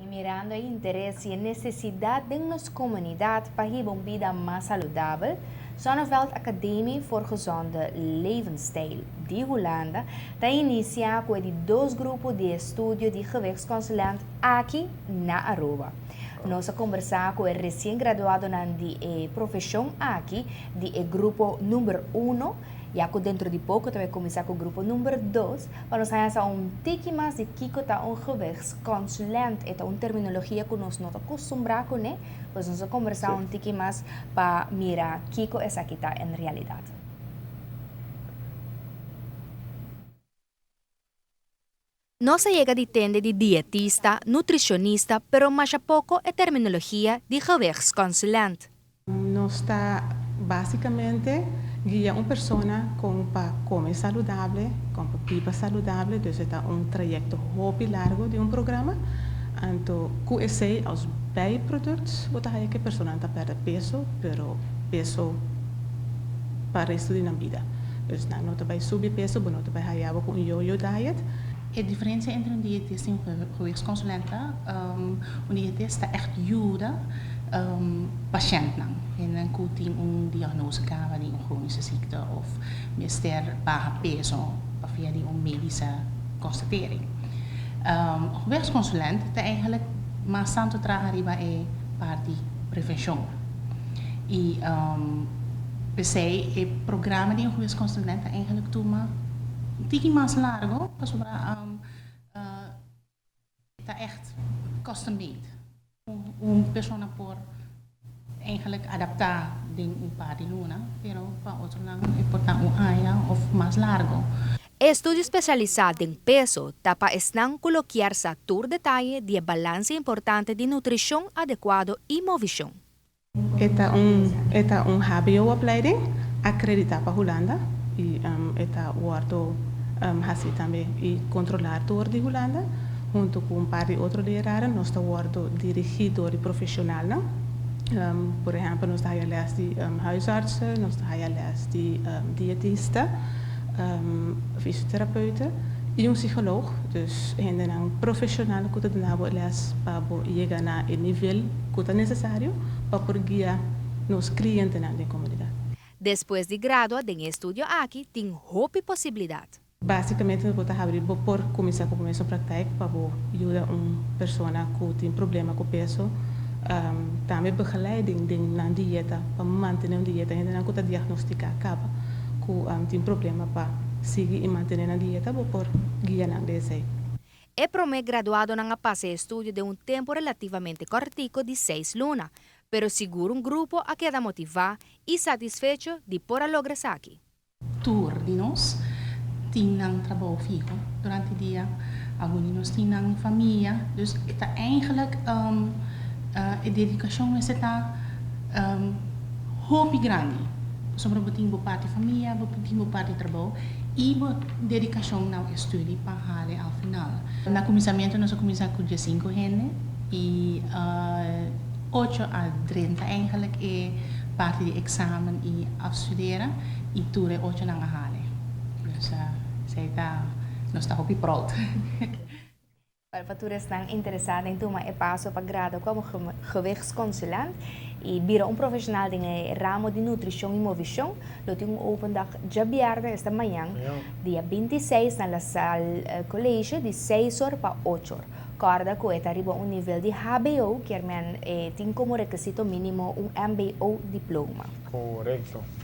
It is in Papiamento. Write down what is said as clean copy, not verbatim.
Mirando e interes y e necesidad den nos comunidad pa hiba un bida mas saludabel, Zonneveld Academie voor Gezonde Levensstijl di Hulanda ta inicia cu e di dos grupo di estudio di gewichtsconsulent aki na Aruba. Nos a combersa cu e recien graduadonan di e profesion aki di e grupo number uno, Ya ku dentro di poko ta bai kuminsá ku grupo number dos, pa nos haña sa un tiki mas di kiko ta un gewichtsconsulent. E ta un terminologia ku nos no ta kustumbrá kuné, pues nos a kombersá un tiki mas pa mira kiko esaki ta en realidat. Nos a yega di tende di dietista, nutricionista, pero masha poco e terminologia di gewichtsconsulent. Nos ta basicamente guia un persona con pa come saludable, con pa biba saludable, dus e ta un trayecto hopi largo di un programa. Anto cu esey als bijproduct bo ta haya cu e personanan ta perde peso, pero peso pa resto di nan bida. Dus nan no ta bai subi peso, bo no ta bai haya bo ku un yo-yo diet. E diferensia entre un dietista i un gewichtsconsulent ta, un dietista echt yuda pashèntnan, hendenan ku tin un diagnose kaba di un kronische ziekte òf mester baha peso pa via di un medische konstatering. Un gewichtsconsulent ta eigenlijk mas tantu traha riba e parti prevenshon i P'esei e programa di un gewichtsconsulent ta eigenlijk tuma un tiki mas largo pasobra e ta echt custom made. Un persona por eigenlijk adapta den un par di luna, pero pa otronan e por ta un aña of mas largo. E estudio spesialisá den peso ta pa esnan ku lo kier sa tur detaye di e balanse importante di nutrishon adekuado i movishon. E ta un e ta un hbo-opleiding akreditá pa Hulanda i e ta wòrdu hasí tambe i kontrolá dor di Hulanda. Huntu ku un par di otro leraren nos ta wòrdu dirigí dor di profeshonalnan. Por ehèmpel nos ta haya lès di huisartsen, nos ta haya lès di dietista, fisioterapeuten i un psikoloog. Dus hendenan profeshonal ku ta duna bo e lès pa bo yega na e nivel ku ta nesesario pa por guia nos klientenan den komunidat. Despues di gradua den e estudio aki tin hopi posibilidat. Básikamente bo ta habri bo por kuminsá ku bo mesun praktijk pa bo yuda un persona ku tin problema ku peso. Tambe begeleiding den nan dieta pa mantené un dieta. Hendenan ku ta diagnostiká kaba ku tin problema pa sigui i mantené nan dieta bo por guia nan den esei. E promé graduadonan a pasa e estudio den un tempu relativamente kòrtiku di seis luna, pero sigur un grupo a keda motivá i satisfecho di por a logra esaki. Tur di nos tin nan trabou fiho durante dia, algun di nos tin nan famia, dus e ta eigenlijk e dedikashon mester ta hopi grandi, pasobra bo tin bo parti famia, bo tin bo parti trabou i bo dedikashon na e studi pa hale al final. Na kuminsamentu nos a kuminsá ku diesinku hende i ocho a drenta eigenlijk e parti di eksamen i afstudera i tur e ochonan a hale. Dus esei ta nos ta hopi proud. Wel pa tur esnan interesá den tuma e paso pa grado komo gewichtsconsulent i bira un profesional den e ramo di nutrishon i movishon, lo tin un open dag djabièrnè esta mañan, dia 26 na La Salle College di seis or pa ocho or. Kòrda ku e ta riba un nivel di hbo, kier men e tin komo rekisito mínimo un mbo diploma. Korekto.